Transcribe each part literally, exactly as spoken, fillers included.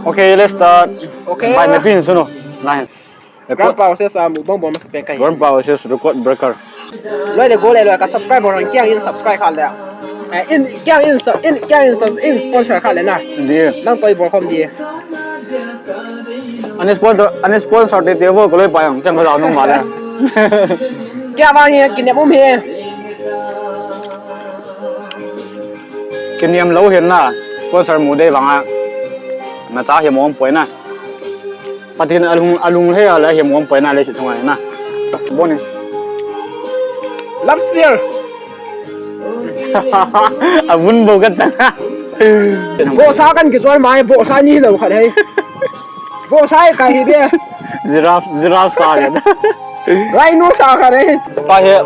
Okay, let's start. Okay. Bai me pin suno. Nine. Grandpa Ose sa mukbang bol masa pen kahi. Grandpa Ose record breaker. Loi le gol le loi ka subscribe bol kiang in subscribe kha le. Eh, in kiang in sa in kiang in sa in sponsor kha le na. Di. Nang toi bol khom di. Ani sponsor ani sponsor te te vo ko loi pa yang kiang ka nung ma le. Kia ba ni kinem um he. Kinem lo hin na sponsor mu dei vang a. Na cha hi mom poi na. Pathen alung alung he ala hi mom poi na le si thong na. Boni. Love share. Abun bo ka chang. Bo sa kan ki choi mai bo sa ni lo khat hei. Bo sa ka hi be. Giraffe giraffe sa ka. Rhino sa ka hei. Pa he.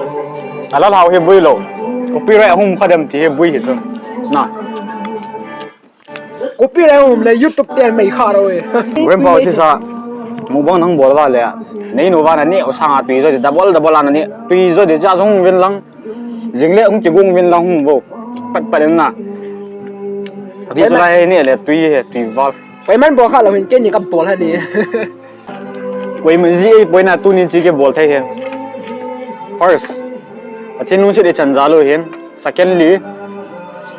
Ala hau he bui lo. Copyright hum kha dem ti he bui hi chu. Na. Copy le um le YouTube te mai kha ro e. Grandpa Ose sa mukbang nang bol va le. Nei nu va na ni o sanga tui jo di double double ana ni. Tui jo di cha jong vin lang. Jing le hung ki gung vin lang hung vo. Pat pat na. Ji tu la he ni le tui he tui val. Pai man bol kha lo hin ke ni ka bol ha ni. Koima ji ei poina tuni chi ke bol thei he. First, Pathen lungset i chan jal u hin. Secondly,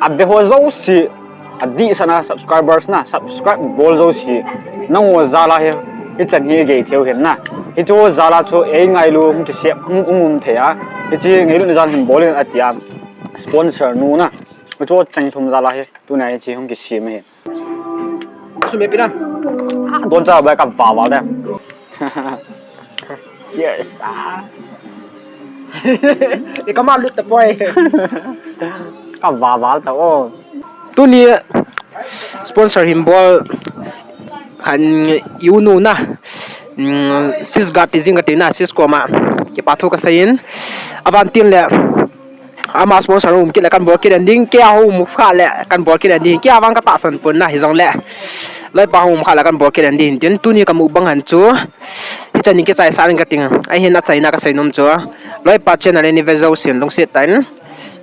a be ho jouse, a dihsah na subscribers na subscribe bol jouse. Nang ho jal a hi, i chan hi i gei thei u hin na. Hichu ho jal a chu ei ngailu hung kisep hung um um thei a. Hichi ngailu na jal hin bol in a ti a. Sponsor nu na. Hichu chang thum jal a hi, tuni a hichi hung kisem hi. Sum e pi na. Ah, don cha ba ka va va de. Cheers. Ah. E ka ma lut ta poi. Ka va va ta o. Tuni sponsor hin bol khan i u nu na. Mm, sis ga ti jing ka ti na sis koma. Kipa thu ka sei in. Aban tin le. Ama sponsor um kit le kan bol kit ding, kei a um kha le kan bol kit ding, kei a vang ka tahsan pon na hi jong le. Loipa um kha le kan bol kit ding tin tuni ka mukbang han chu. Hichan in kichai sa ring ka ting. Ahin achaina ka seinom chu. Loipa channel nei ve jousen lungset tah in.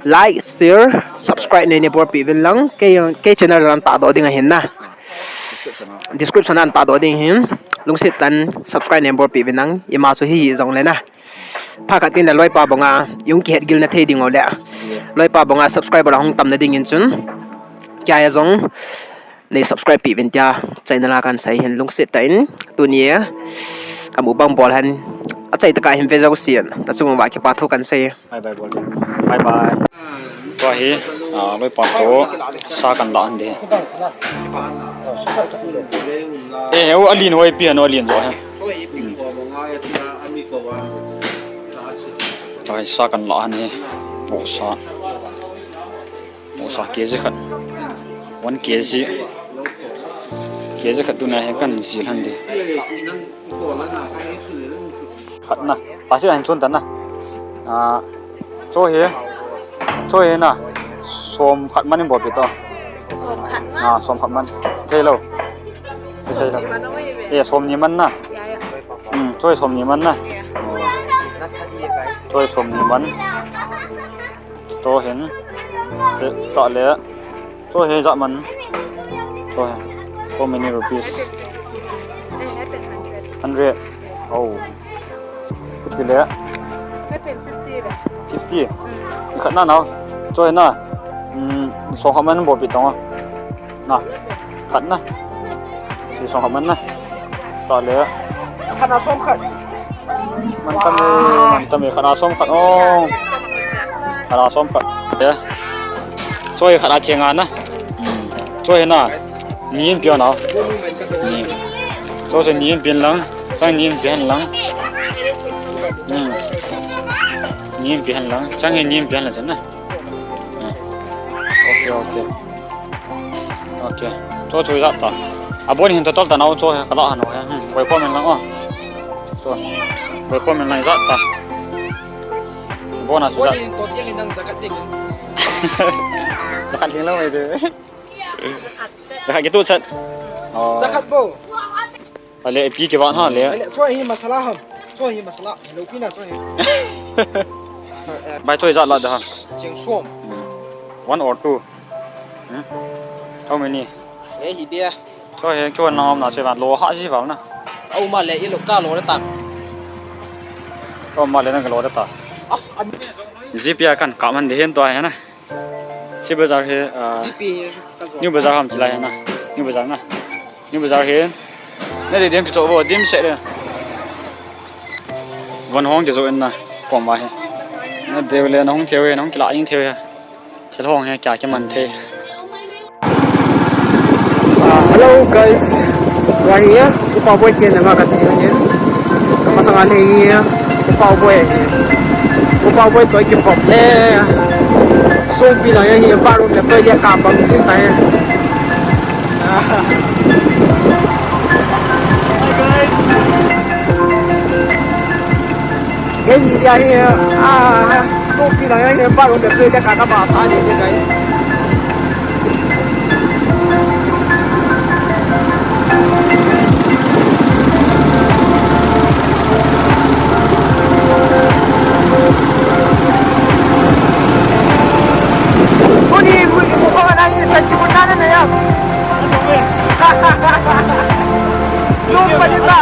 Like, share, subscribe nei nei bolpi uvin lang. Kei, kei channel jong tahdoh ding ahin na. Description a tahdoh ding ahin. Lungset tah in subscribe nei bolpi uvin lang. Ima chu hi hi jong le na. Phat khat in le loipa banga, i hung kihet gil na thei ding u le. Loipa banga subscriber a hung tam na ding in chun. Kei a jong, nei subscribe pi uvin tia, channel a kan sei hin lungset tah in, tuni, ka mukbang bol han, achai tah a hin ve jousen, na chung uva kipa thu kan sei. Bye bye bol. Bye bye. Tua hi, ah, loipa toh, sa kan la an de. Eh, heu alin hoi pi ano alin jo he. Ai, sa kan la a ni. Bohsa. Bohsa K G khat. One K G. K G khat tuna hi kan sil han di. Khat na. Pasi han chun tan na. Ah, Cho hi. Cho hi na. Som khat man in bolpi to. Som khat man. Ah, som khat man. Thei lo. Thei lo. Som ni man o ve. Eh, som ni man na. Ya, ya. Hmm, cho hi som ni man na. Ya. Cho hi som ni man. Cho hin. Che, ta le. Cho hi ijat man. Cho hi. How many rupees? Hundred. Oh. Fifty le. Fifty. Khat na nao. Cho hi na. Hmm, som khat man bolpi tong. Na. Khat na. Som khat man na. Ta le. Khat na som khat. Man tam e, man tam e, khat na som khat o. Khat na som khat. Ya. Cho hi khat na chenga na. Cho hi na. Ni in piu na. Ni. Cho cho ni in piu lang. Chang ni in piu lang. Hmm. Ni in piu lang. Chang hi ni in piu lang chan na. Hmm. Okay, okay. Okay. Cho cho ijat ta. Abon hin total ta nao cho hi kala hanu hi. Hmm. Koi comment lang o. Cho. Koi comment lang ijat ta. Abon a cho ijat. Abon hin total in nang jakat ding. Jakat ding lo mai de. Jakat kitu chat. Oh. Jakat bo. Ale, pi kivan ha le. Ale, cho hi masala ham. Cho hi masala. Lo pi na cho hi. Sir, eh, bai cho ijat la da ha. Cheng som. One or two? Hmm? How many? Eh, hi bia. Cho he, kyo na om na che van lo ha ji val na. Au ma le i lo ka lo le ta. Ko ma le na lo le ta. As, a mi. G P a kan ka man de hen to he na. Si bazar he, ah, G P he, ka zo. New bazar ham chila he na. New bazar na. New bazar he. Na de dem ki cho bo, dem se de. Von hong ki zo en na. Ko ma he. Na de le na hong theo he, na hong ki la ing theo he. Thil hong hi kya kiman thei. Ah, hello guys. Tua hi, Upa Boy te na ma ka chi ni. Ka masang a le hi, Upa Boy hi. Upa Boy toh kivop le. Songpi lang hi, bathroom le toilet ka bang sing ta hi. Ah. Game ni dia hi, ah, so pi la ya, bathroom le toilet ka ka ba sa de de, guys. Kuni mu, mu ko na ni chan ki mun na na ya. Lum pa di ba?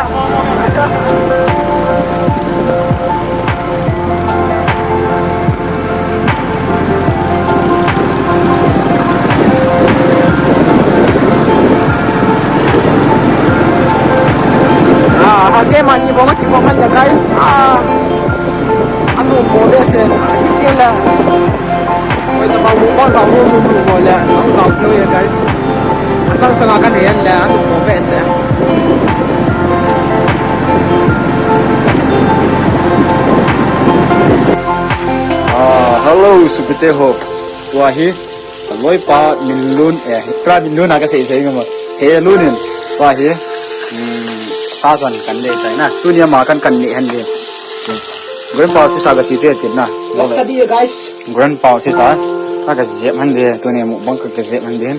Ah, ha ke mani bo ma ki bo man ya, guys. Ah, anu bo be se, ah, ki ke la. Oi, ta ba mo ba sa mo mo mo le, ang ka lo ya, guys. Chang chang a ka ne yan le, anu bo be se. Ah, hello, supite ho. Tua hi, loipa Minlun, eh, pra Minlun a ka sei sei ngam. He Lun in, tua hi, um, sa chuan kan le tai na. Tunia ma kan kan ne han le. Grandpa office a ka ti te tin na. Let's study, guys. Grandpa office a, ka ka jep han le. Tunia mukbang ka ka jep han le.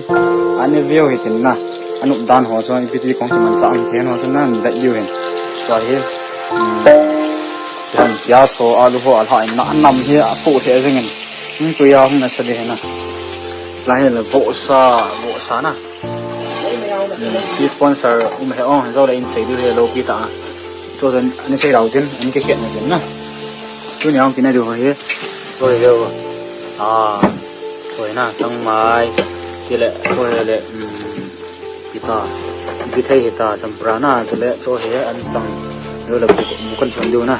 Ani view hi tin na. Anup dan ho chuan ipi ti kong ti man cha an chen ho chuan na, dat view hin. Tua hi, um, piaso, alu ho a lha in na, a nam hi a fu the jeng in. Hmm, tuia hung na sa de na. La hi la vohsa, vohsa na. Hmm, ki sponsor um he ong, zo la in sei du he lo pi ta. Cho zan, ani sei rau tin, ani ke ke na tin na. Tunia hung ki na du ho hi. Cho he ho. Ah, cho he na, chang mai. Ki le, cho he le, hmm. Kita, ipi thei hita, champra na, chule cho he an sang, lo la bu, bu kan chon diu na.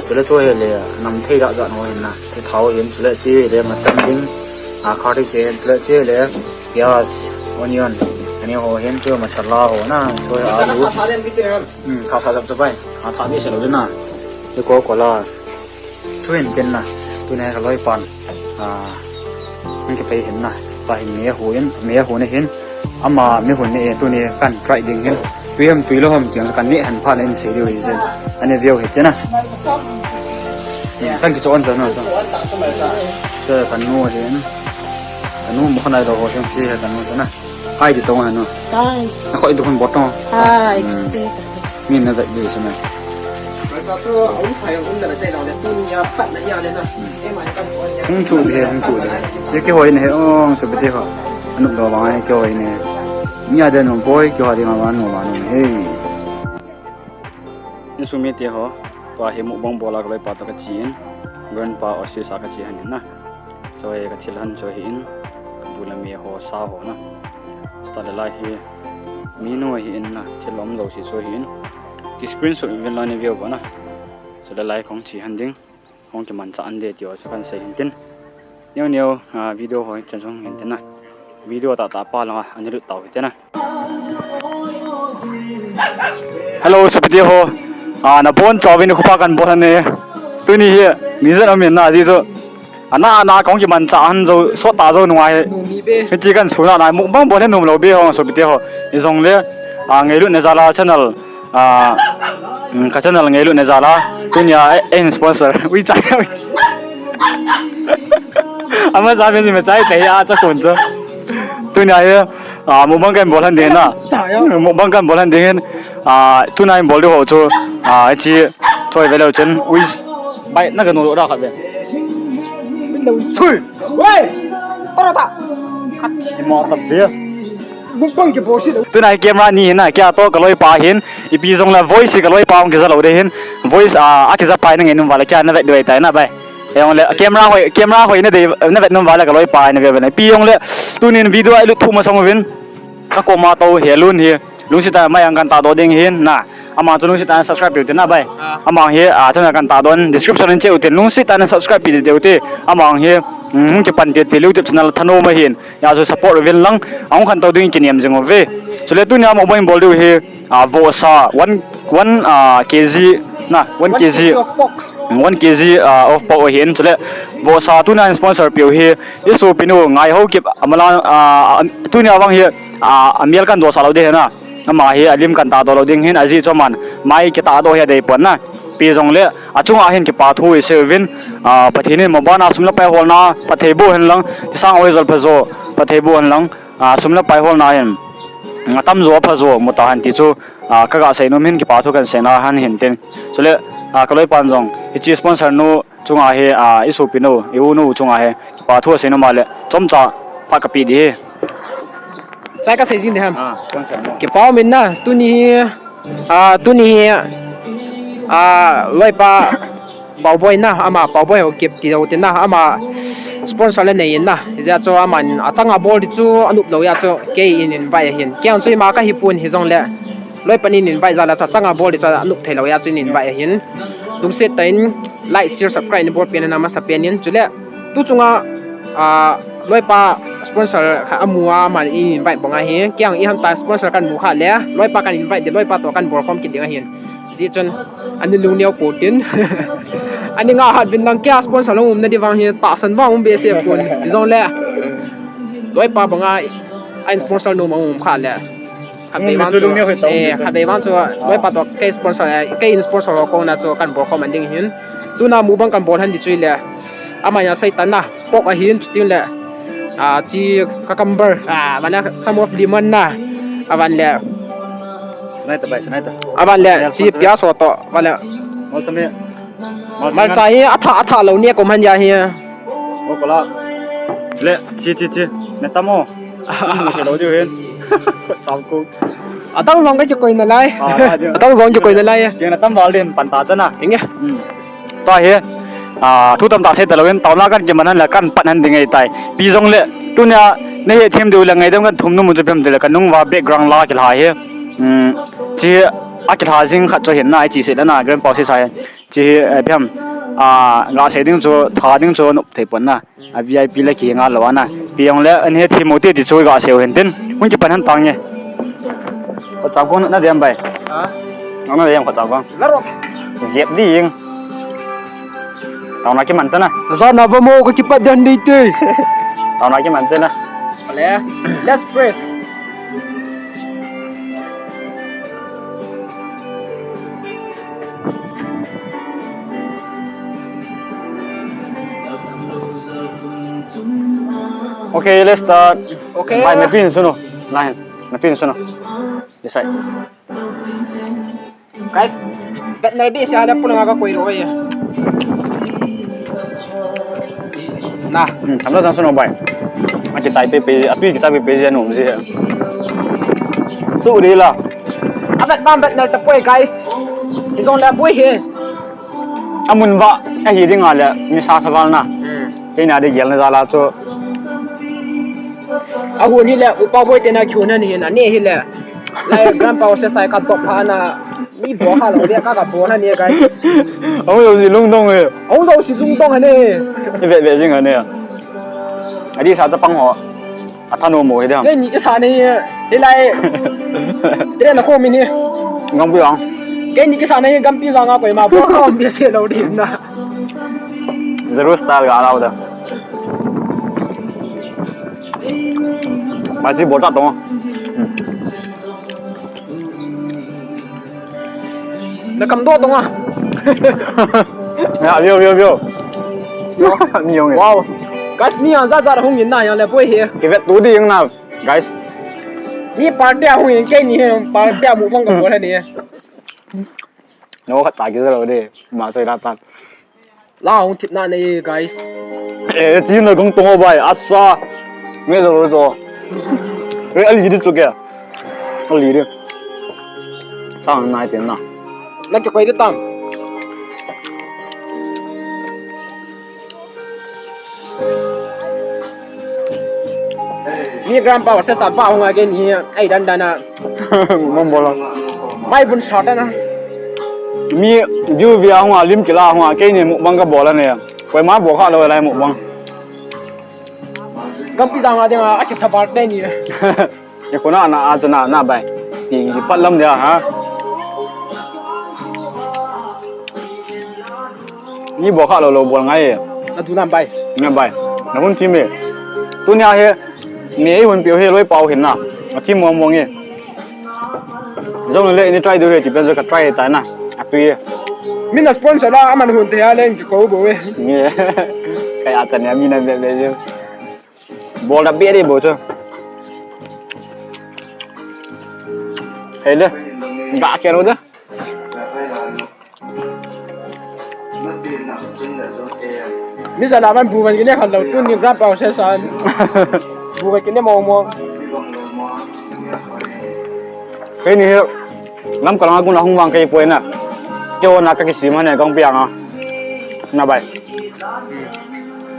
Chule cho he le, nam thei da da no hin na. He thao hin, chule che le, matan ding, a, curry che hin, chule che le, piaz, onion, ani ho hin, chu masala ho na, cho he alu. Hmm, tha tha jap cho bai. A, tha mi se lo na. He Coca-Cola. Thu hin tin na, tuni ka loipan, ah, hung kipei hin na, pa hin mi a hu in, mi a hu na hin, ama mi hun ni e, tuni kan try ding hin, tui ham tui lo ham tiang kan ni han pha na in sei diu hi jin, ani view hi tina. Kan ki chon chon na, chon. Chon kan nu hin, kan nu mo kan ai lo ho hin si kan nu na. Hai ti tong hanu. Hai. Na khoi tu khun botong. Hai. Hmm. Min na dai di suna. Hung chu di, hung chu di. Ye ki hoi ne, ong su bete ho. Anu do ba ki hoi ne. Nia de no boy ki hoi di ma ba no ma no he. Insung mite ho, tua hi mukbang bola ka loipa toh ka chi in, grandpa office a ka chi han in na. Cho hi ka thil han cho hi in, ka bu le me ho sa ho na. Sta le lai hi, mi nu hi in na, thil om lo si cho hi in. Ki screenshot in vin la ni view bo na. Cho le lai kong chi han ding. Hung kimanchah an de tiu chu kan sei hin tin. Neo neo, ah, video ho chan sung hin tin na. Video tah tah pa langa ani lut tau hi tin na. Hello, supite ho. Ah, na bon chauvin khopa kan bol han ne. Tuni hi, mi jan amin na ji chu. Ana, ana kong kimanchah han jo, sot ta jo nungai. Hiti kan suna na, mukbang bol hin nom lo be ho, supite ho. I jong le, ah, ngailut ne jal a channel. Ah, mm, ka channel ngailut ne jal a. Tunia, eh, eh, sponsor. Ui, chai. Ama sa mi ma chai te a cha kun chu. Tunia, eh, ah, mukbang kan bol han ding na. Mukbang kan bol han ding. Ah, tuna in bol diu ho chu. Ah, chi choi ve lo chen. Ui, bai na ka no lo ra kha ve. Thui. Wei. Para ta. Khat. Mo ta ve. Mukbang kibol si lo. Tuna hi camera ni hin na, kei a toh ka loipa hin, ipi jong le voice hi ka loipa hung kija lou ding hin, voice a, a kija pa hi na ngainom uva le, kei a na vet diu ahitai na bai. Hijong le, camera hoi, camera hoi na dei, na vet nom uva le ka loipa hi na ve ve na. Ipi jong le, tunin video a i lut thu masang uvin, ka koma tou he lun hi, lungset tah in mai ang kan tahdoh ding hin na. Ama chu lungset tah in subscribe peh uvin na bai. Ah. Ama hi, a, channel kan tahdoh in description in che uvin, lungset tah in subscribe peh diu te. Ama hi, mm, hung kipan te te YouTube channel thanom ahin. Hijeh chun support uvin lang, ahung khantou ding kinem jing uve. Chule tunia mukbang bol diu hi, ah, vohsa one, one, ah, K G, na, one K G, one K G of pork. One K G, ah, of pork ahin. Chule vohsa tunia sponsor peh u hi, i sopinu Ngaihoukip, amala, ah, tunia vang hi, ah, amel kan dohsah lou ding hi na. Ama hi alim kan tahdoh lou ding hin, ajeh chu aman mai kitahdoh hi adei pon na. Ipi jong le, achunga hin kipa thu i sei uvin, ah, Pathen in mabana sum le pai holna phatthei boh hen lang, tisang oi jol pha jo, phatthei boh hen lang, ah, sum le pai holna hin, mm, atam jo apha jo mu ta hen ti chu, ah, ka ga sei nom hin kipa thu kan seina ahin tin. Chule, ah, ka loipan jong, hiche sponsor nu chunga hi, ah, i sopinu, i u nu chunga hi, kipa thu asei nom a le, chomcha phat ka pe ding hi. Chai ka sei jing ding ham. Ah, sponsor nu. Kipa um in na, tuni hi, ah, tuni hi, ah, loipa Paoboi na, ama Paoboi Haokip ti lou tin na, ama sponsor le nei in na. Hijeh chun aman achanga bol ding chu anop lou jeh chun kei in invite ahin. Kei jong chu ima ka hi pon hijong le, loipan in invite jal a chu achanga bol ding chu anop thei lou jeh chun in invite ahin. Lungset tah in like, share, subscribe nei bolpeh na masapen in. Chule, tu chunga, ah, loipa sponsor khat amu a, aman in invite bang ahi. Kei jong i ham ta sponsor kan mu kha le, loipa kan invite ding, loipa toh kan bol khom kit ding ahin. Hijeh chun, ani lungneo pon tin. Ani nga hat vin lang kei a sponsor lou um na ding vang hi, tahsan vang um behseh pon. Hijong le, loipa banga, a in sponsor nom a um kha le. Khatvei vang chu, eh, khatvei vang chu, loipa toh kei sponsor, eh, kei in sponsor ho kona chu kan bol khom man ding hin. Tuna mukbang kan bol hen ding chu le. Ama jong sei tan na, pork ahin chuti le. Ah, chi cucumber, ah, aban le some of lemon na. Aban le. Sunai ta bai, sunai ta. Aban le, chi pias ho toh, aban le. Mal chami. Malcha hi athah, athah lou ni kom han ja hi. O kola. Le, chi, chi, chi. Ne tamo. Mo ke lou diu hin. Cham ko. Adang jong ka kikoi nalai. Ah, la diu. Adang jong kikoi nalai. Kei na tam val din pan ta chana. Inge. Hmm. Tua hi. Ah, thu tamtah sei talou in, taona kan kiman han le kan pan han ding ahitai. Ipi jong le, tunia, na hethem diu le ngaidam kan thum nom u chu ipi ham ti le, ka nung uva background la kilha hi. Hmm, chi a kilha jing khat chu hin na, i chi sei le na, grandpa sei sa hi. Chi hi, eh, ipi ham, ah, ga sei ding chu, tha ding chu, nop thei pon na. A V I P le kihi ngal lou ana. Ipi jong le, an hethem u te ti chu ga sei u hin tin. Hung kipan han tange. Khut cham kong na diam bai. Ha? Na diam khut cham kong. La ro. Jep ding. Taona kiman ta na. Sa na ba mo ka kipat dan ding te. Taona kiman ta na. Ale. Let's press. Okay, let's start. Okay. Bai, na twin suno. Line, na twin suno. This side. Guys, bet nal bi si ala pula nga ka koi roi. Na. Hmm, tamla tan suno bai. Aki chai pe pe, api ki chai pe pe je no je. Su ri la. A bet bam bet nal ta poi, guys. Izong le poi he. Amun va, ahi ding a le, mi sa sa val na. Hmm. Kei na de gel na za la chu. A hun hi le, upa boi te na kiu na ni na, ni hi le. Lai grandpa se sai ka top pha na, mi bo ha lo de ka ka bo na ni, guys. Ahung lo si lungdong e. Ahung lo si lungdong ne. I vet vet jing ne. Adi sa ta pang ho. A thanom mo hi dam. Keini kisa nei, hilai. Train a khomi ni. Gampi ang. Keini kisa nei gampi vang a koima bol khom behseh lou ding na. Zero style ga lau da. Mai si bol ta tong. Na kam do tong a. Ya, view, view, view. Ni yong. Wow. Guys, mi ang za za hung in na yang le poi he. Ki vet tu ding na, guys. Mi party a hung in, keini he party a mukbang ka bol ni. No khat ta ki za lo de. Ma choi la ta. La hung thip na nei, guys. Eh, chi na gong tong o bai. Asa. Me zo zo. Re, ali di chu ke. Ali di. Sang nai chen na. Na ke koi di tang. Mi grandpa se sa pa hung a ke ni ai dan dan a. Mong bol a. Mai bun sa dan a. Mi ju via hung a lim kila hung a ke ni mukbang ka bol a ne. Koima bol kha lou lai mukbang. Gampi jang a ding a, a kisa bal te ni. Ni kona na a chana na bai. Ti, ti pat lam dia ha. Ni bol kha lou lou bol ngai. Na tu nam bai. Na bai. Na hun thim e. Tunia hi, ni ei hun piu hi loi pau hin na. A thim mong mong e. Jong le ni try diu hi, ti pen jo ka try ta na. A tui e. Min a sponsor la, aman hun te a leng ki ko bo e. Ni. Kai a chan ya min a be be jo. Bol da be de bo cho. Hele. Ga ke ro da. Mi sa na man bu van kine khan lo tun ni grandpa se san. Bu van kine mo mo. Kei ni he. Lam kalang a kun a hung vang kei poi na. Kei o na ka kisim hane kong piang a. Na bai.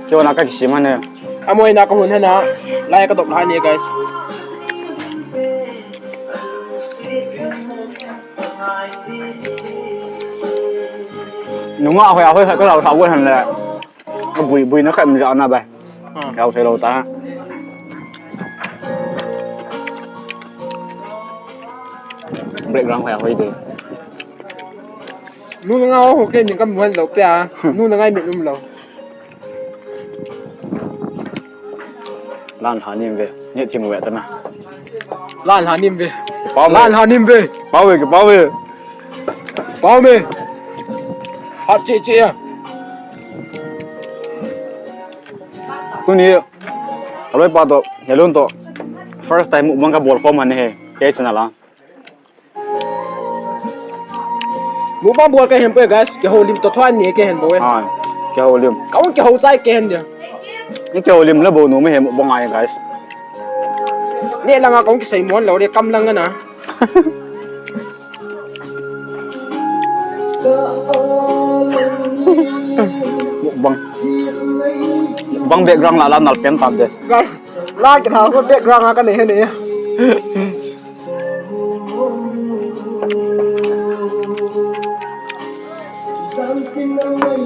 Kei o na ka kisim hane. Amoi na ka hun hana. Lai ka dok la ni guys. Nunga hoi a hoi khat ka lau sa boi han le. Ka bui, bui na khat um ja na bai. Hmm. Lau thei lou ta. Background hoi a hoi de. Nu na nga ho ke ni kam wan lou pia. Nu na ngai mi um lou. Lan ha nim ve. Ni thim ve ta na. Lan ha nim ve. Pau ve. Lan ha nim ve. Pau ve, pau ve. Pau ve. Hat che che ya. Tuni, ka loipa to, Helun to, first time mukbang ka bol khom hane he, kei channel a. Mukbang bol ka hen poi guys, kihoulim to thuan ni ka hen boi. Ha, kihoulim. Ka un kihou chai ka hen dia. Ni kihoulim le bou nu me he mukbang ai guys. Ni langa ka un kisei mon lou de kam langa na. Mukbang. Mukbang background la la nal pen tam de. Guys, la kithah ko background a ka nei he nei.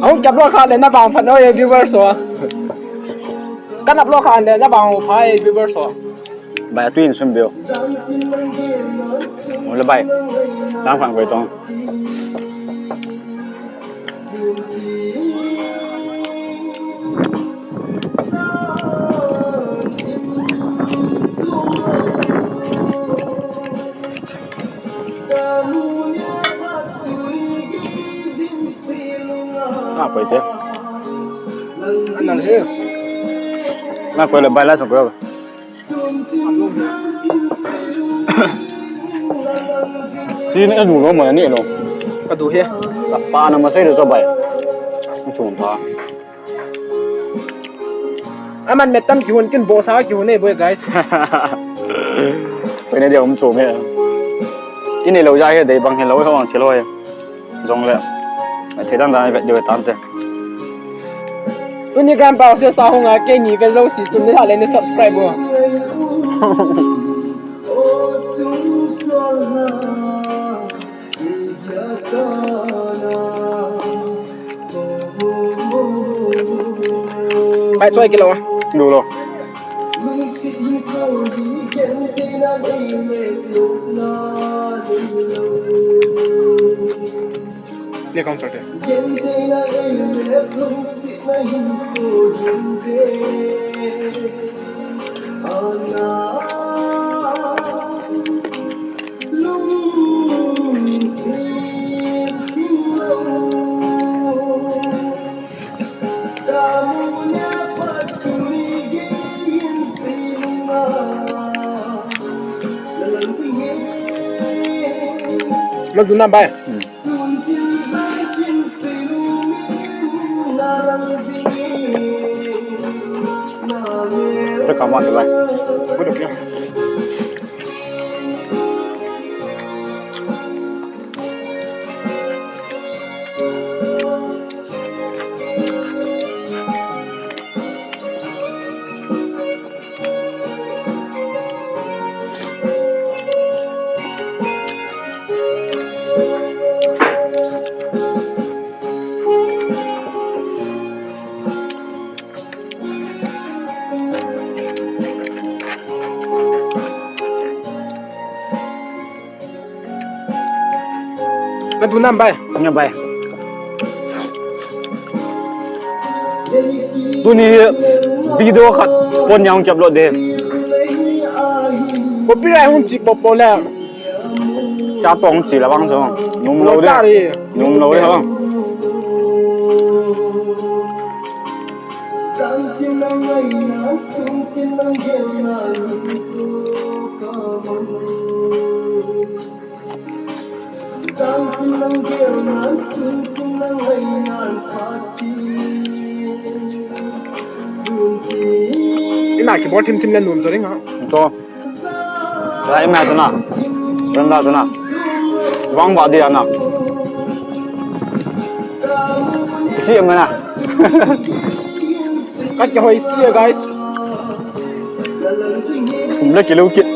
Ahung kap lou kha le na bang pha noi viewers ho. Ka nap lou kha le na bang pha viewers ho. Bai, atu in sum beo. Ole bai. Lam khang koi tong. Ah, koi te. Anal he. Na koi le bai la chong koi. Tin e du lo mo ni lo. Ka du he. Ka pa na ma sai lo to bai. Chung pa. Aman metam kihun kin bo sa kihun e boi guys. Pene dia um chung he. Ini lo ja he dei bang he lo he wang chilo he. Jong le. Thei dan dan vet diu tante. Tuni grandpa se sa hung a ke ni ve lo si chun ni ha le ni subscribe bo. Bai choi kilo. Lu lo. Ye kaun chate. Lo duna bai. Hmm. Re kama de bai. Ko de pia. Nadu nam bai. Nga bai. Tuni video khat phone jong ki upload de. Copyright hung chi popo le. Cha tong chi la bang jong. Num lo de. Num lo de ho. Ina keyboard thim thim le num jo ding ha. To. Lai ma tu na. Ran da tu na. Vang ba dia na. Si ma na. Kat ke hoi si, guys. Sum le kilo kit.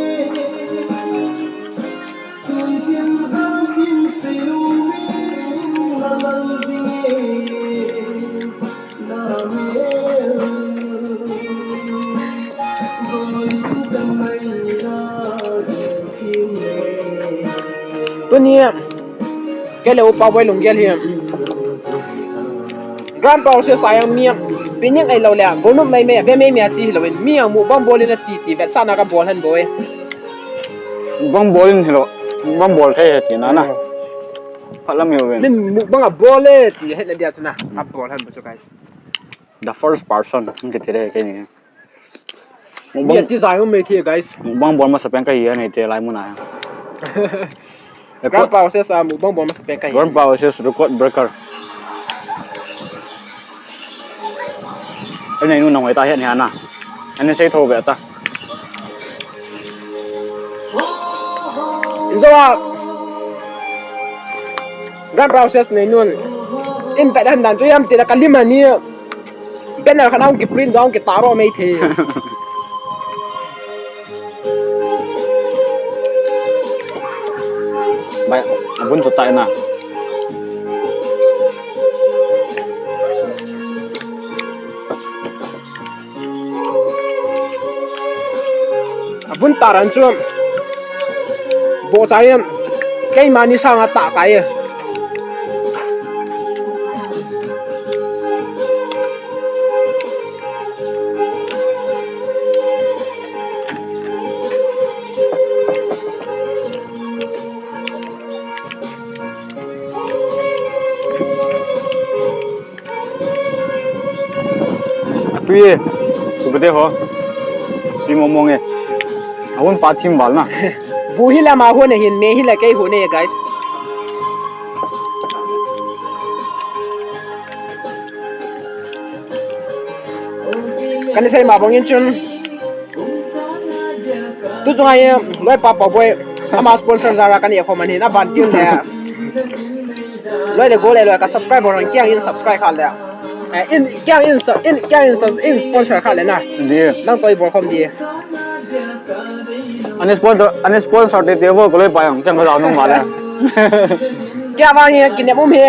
Tuni kei le upa boi lunggel hi. Grandpa se sayang mi picnic ai lo le, golnop mai mai, ve mai mai chi hi lo in, mi a mukbang bol in a chi ti vetsahna ka bol hen boi. Mukbang bol in hi lo, mukbang bol thei he ti na na. Phat lam hi lo in. Min mukbang a bol e ti hetna dia chu na, a bol hen bo chu, guys. The first person, hung kiti de kei ni. Mukbang, mi a chi zai um mai thi, guys. Mukbang bol masa pen ka hi a nei te lai mun a. Grandpa se sa mukbang bol masa pen ka hi. Grandpa se record breaker. Anei nu nang hoi ta hian hian a. Anei sei tho ve ta. Zo a. Grandpa se nei nun. In pet han dan chu yam ti la ka lim a ni. Banner khat a hung kiprint doh, hung kitah ro mai thei. Bai, a bun chu tai na. A bun tah ran chu. Bo chai em. Keima ni sang a tah kai e. Tui e, tui bete ho. Tui mong mong e. A hun pa thim val na. Bu hi la ma hun e hin, me hi la kei hun e, guys. Kan sei ma bang in chun. Tu chunga hi, loi pa pa boi, ama sponsor jal a kan e khom ahin, aban tin le. Loi le gol le loi ka subscriber hon kiang in subscribe kha le. Eh, in, kiang in, in, kiang in, in sponsor kha le na. Di. Nang toi bol khom di. Ani sponsor, ani sponsor te te vo ko loi pa yang, kiang ka jao nung ma le. Kia bang ye, kinem um he.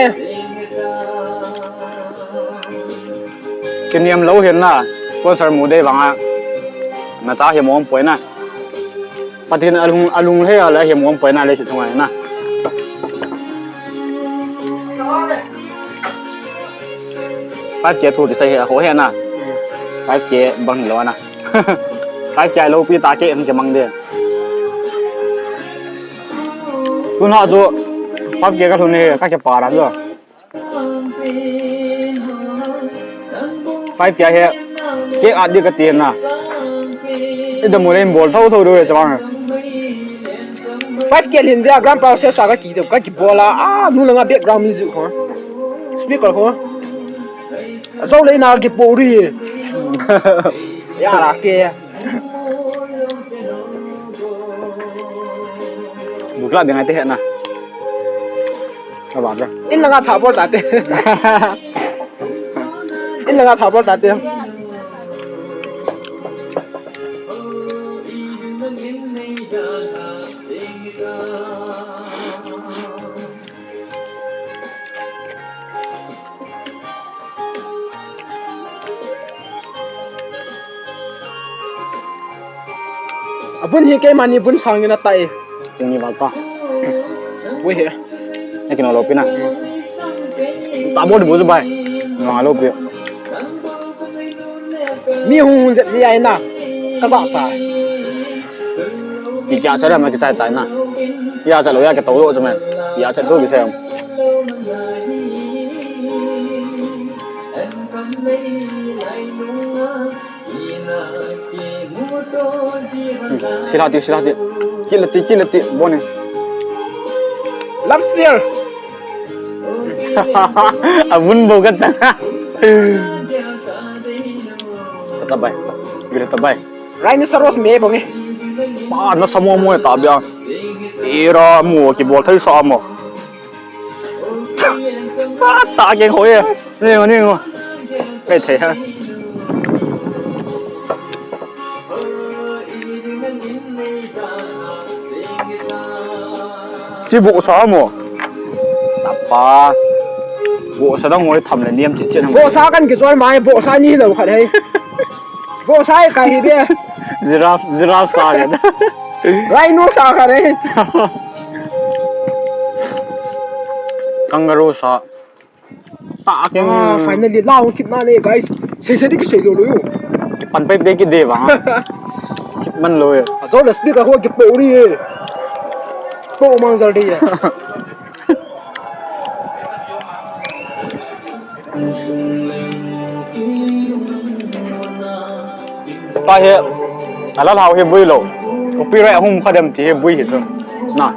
Kinem lou hin na, sponsor mu dei vang a. Na cha hi mong poi na. Pathen a lung, a lung he a la hi mong poi na le si thung a na. Five K thu kisei hi a ho he na. Five K bang lou na. Five K lou pi ta ke ang ke mang de. Tuna chu five K ka thu ni ka ke pa ra chu. Five K hi, cake at di ka ti na. I da mu le in bol tho tho do e chang. Five K lhin dia grandpa se sa ka ki do, ka ki bol a, a, nu langa background music ho. Speaker ho. Zo le na ki po ri. Ya la ke. Bukla ding ai te he na. Ka ba ka. In langa tha bol ta te. In langa tha bol ta te. A bun hi keima ni bun sangin a tai. Kini val ta. Ui he. Nakinol lou pi na. Tabol di bu chu bai. Nol lou pi. Mi hung hung jep ji ai na. Ka ba cha. Pi kya cha da ma ki chai tai na. Ya cha lou ya ka to lou chu me. Ya cha to ki se. Hmm. Sila ti, sila ti. Kila ti, kila ti. Boni. Love share. Abun bo ka chang. Tabai. Bila tabai. Rhinoceros me bong e. Pa na samo mo ta bia. Ira mo ki bol thai sa mo. Ta, ta keng hoi e. Ni ngo, ni ngo. Kai thei ha. Chi bu sa mo. Tapa. Bu sa dang ngoi tham le niam chi chi nang. Bu sa kan ki choi mai, bu sa ni lo khat hei. Bu sa ka hi be. Giraffe, giraffe sa le. Rhino sa khat hei. Kangaroo sa. Ta keng. Ah, finally, lao kit na le, guys. Sei sei di ki sei lo lo yo. Pan pai pe ki de ba. Chip man lo yo. Ajo le speaker ho ki po ri e. Po mang jal de ya. Pa he. Ala lao he bui lo. Copyright hum kha dem ti he bui hi chu. Na.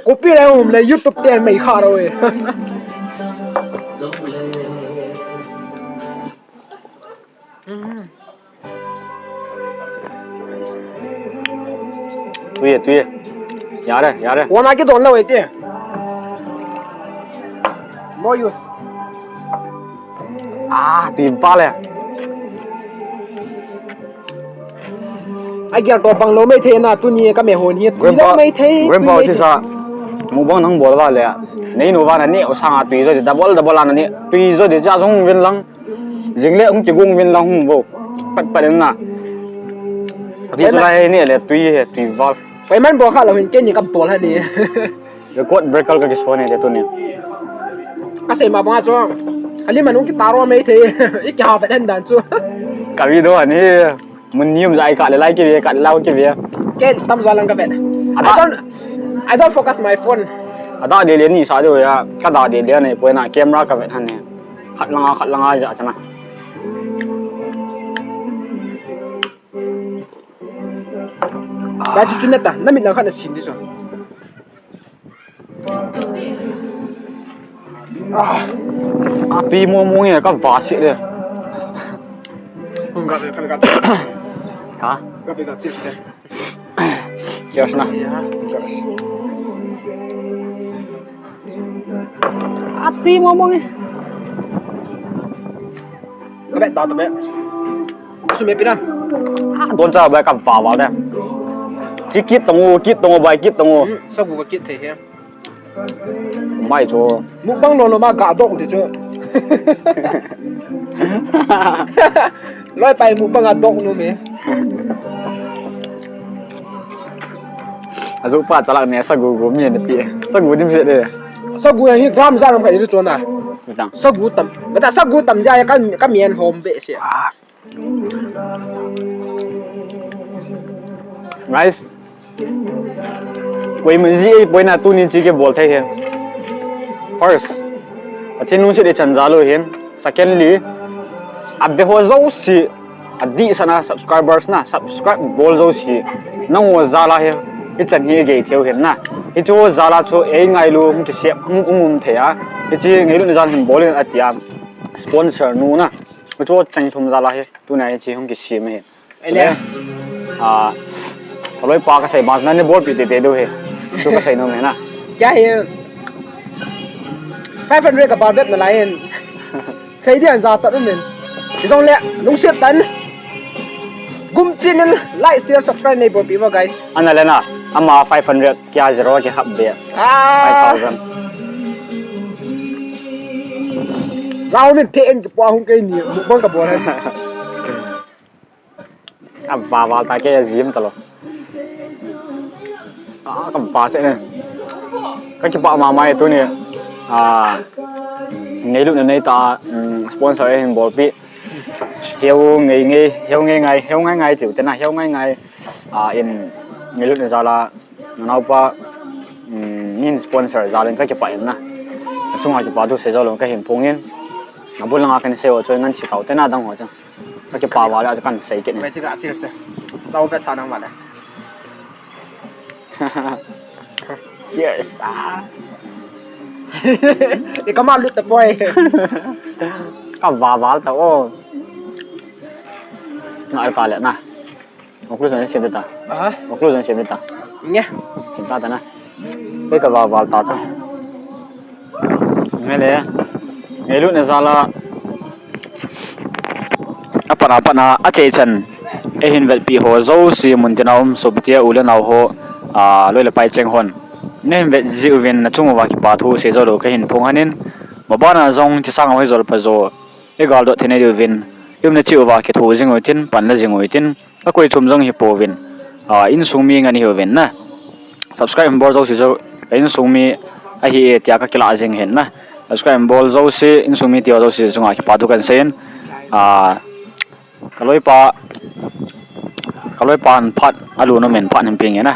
Copy le um le YouTube te mei kha ro e. Tui e, tui e. Yare, yare. Wona ki don lo e te. No use. Ah, tui ba le. A gel to bang lo mai thei na, tuni ka me hon hi. Grandpa, mai thei, grandpa mai chi thei. Sa. Mukbang nang bol va le. Nei nu va na ni, o sanga tui jo di, double, double ana ni. Tui jo di cha jong vin lang. Jing le hung ki gung vin lang hung bo. Pat pat na. Ji tu lai ni le tui he, tui val. Pai man bol kha lo hin ke ni ka bol ha ni. Record breaker ka kisuan e tuni. Ka sei ma bang a chu. Kali manung ki taro mai thei. I ki ha vet han dan chu. Ka video ani. Mun nium jai ka le lai ki ve, ka lau ki ve. Ke tam ja lang ka vet. Ada. I don't, I don't focus my phone. Ada de le ni sa de ya. Ka da de le ni poi na camera ka vet han ni. Khat langa, khat langa ja chana. Ba chu chu na ta, na mit lang khat na sim di chu. Ah, ah, tui mo mo nge ka va si le. Hung ga, ga, ga. Ka? Ga, ga, ga, cheers te. Cheers na. Yeah, cheers. Ah, tui mo mo nge. Ka bet ta, ta bet. Su me pi na. Ah, don cha ba ka va va de. Chi kit tong u, kit tong u, bai kit tong u. Hmm, sa gu ka kit thei he. Mai chu. Mukbang lo lo ma ga dok ti chu. Loi pai mukbang a dok nu me. Azu pa chalak ne sa gu gu mi ne pi. Sa gu dim se de. Sa gu hi gram ja ram ka i chu na. Sa gu tam. Ba ta sa gu tam ja ka, ka mian hom be se. Ah. Guys, koima ji ei poina tuni chi kibol thei hi. First, Pathen lungset ichan jal u hin. Secondly, abe ho jouse, adih sana subscribers na, subscribe bol jouse. Nangho jal a hi, hichan hi igei thei u hin na. Hiche ho jal a chu ei ngailu hung kisem, hung um um thei a. Hiche ngailutna jal hin bol in atia. Sponsor nu na. Hiche ho chang thum jal a hi. Tuna hi chi hung kisem ahi. Ele. Ah, kaloi pa kasei ma na ni bolpi tete diu hi. Chu kasei nom hi na. Kya hi? Five hundred ka budget na lai in. Sei dia jachat um in. Ijongle, lungset tan. Gum chin in like, share, subscribe nei bolpi mo, guys. Ana le na, ama five hundred kya zero ki hap be. Ah. Five thousand. Rau min phe in ki pua hung kei ni, mukbang ka bol hai. A va va ta ke jim ta lo. A ka va se ne. Ka kipah mama e tuni. Ah, neilutna neita, um, sponsor eihin bolpi. Heu ngei ngei, heu ngei ngai, heu ngai ngai tiu tena, heu ngai ngai. Ah, in neilutna jal a, nanaopa, um, nin sponsor jal in ka kipah in na. Achunga kipathu seijou lou kahin phong in. Abul langa kan sei o chu ngan si tau tena dang ho chu. Ka kipah val a kan sei kit ni. Bai chika, cheers te. Tau ka sa nang val a. Cheers, ah. Ika ma lut ta poi. Ka va val ta o. Ngai ta le na. Occlusion sem ta. Aha. Occlusion sem ta. Nge. Sem ta ta na. Kei ka va val ta ta. Nge le. Neilutna jal a. Apatna, apatna, achaichan. Eihin vetpi ho jouse, muntina um sopite u le nao ho, a, loi le pai cheng hon. Nahin vet jiuvin nachung uva kipathu seijou lou kahin phong hon in. Mabana jong chisang a hoi jol pa jo. Igaldot thei nadiuvin. Iumna cheh uva kitho jing utin, pan la jing utin. Akoi chom jong hipouvin. A, insung mi ngen ihiuvin na. Subscribe hin bol jouse chu, ka insung mi ahi e tia ka kilah jing hin na. Subscribe hin bol jouse, insung mi tia jouse chunga kipathu kan sei in. A, ka loipa, ka loipa in phat, alu nom in phat hin ping e na.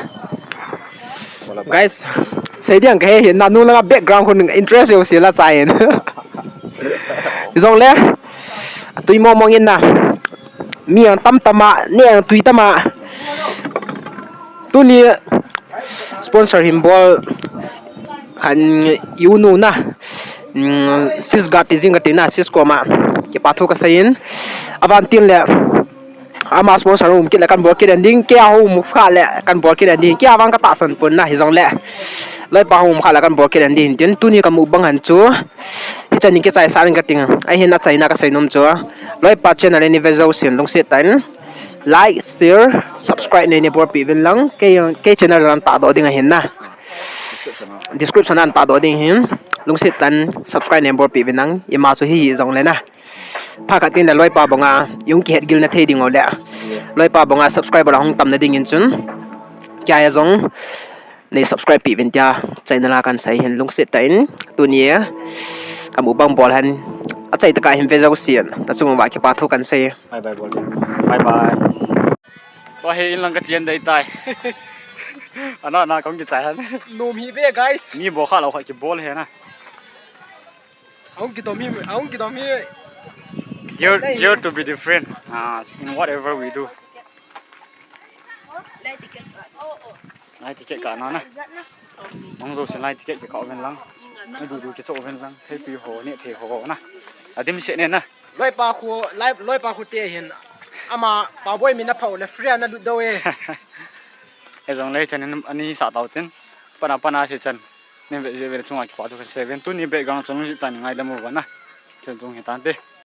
Guys, sei ding kahe hin na, nung langa background khun interest jouse la chai in. Jongle, tui mong mong in na. Mi ang tam tam a, ne ang tui tam a. Tuni sponsor hin bol khan i u nu na. Mm, sis Gati jing kati na, sis koma kipathu kasei in. Avan tin le ama sponsor um kit le kan bol kit ding, kei a um kha le kan bol kit ding, kei a vang ka tahsan pon na, hijongle loipa um kha le kan bol kit ding tin, tuni ka mukbang han chu. Hichan in kichai sa ring kating. Ahin achaina kasei nom chu. Loipa channel in ive jousen lungset tah in like, share, subscribe nei nei bolpi uvin lang. Kei, kei channel jong tahdoh ding ahin na. Description a tahdoh ding ahin. Lungset tah in subscribe nei bolpi uvin lang. Ima chu hihi jongle na. Phat khat tin le loipa banga, i hung kihet gil na thei ding u le. Loipa banga subscriber ahung tam na ding in chun. Kei a jong. Nei subscribe pi uvin tia, channel a kan sei hin lungset tah in, tuni a, ka mukbang bol han, achai tah a hin ve jousen, nachung uva kipathu kan sei. Bye bye bol. Bye bye. Tua hi in lang ka chien dei tai. Ana na kong kichai han. Nom hi ve, guys. Mi bol kha lou kha kibol hi na. Ahung kidom hi, ahung kidom hi. Dare, dare to be different. Ah, in whatever we do. Lai ticket ka na na. Nang jousen lai ticket kikah uvin lang. Na dudu kichoh uvin lang. Theipi ho, neh thei ho na. Adimset ne na. Loipa khu, lai, loipa khu te hin. Ama, pa boi mi na phau le free a na lut dou e. Ejongle chan in ani sa tau tin. Pana pana se chan. Nei ve jeh uvin chunga kipathu kan sei uvin. Tuni background chun lungset tah in ngaidam uvin na. Chun chung hi tante.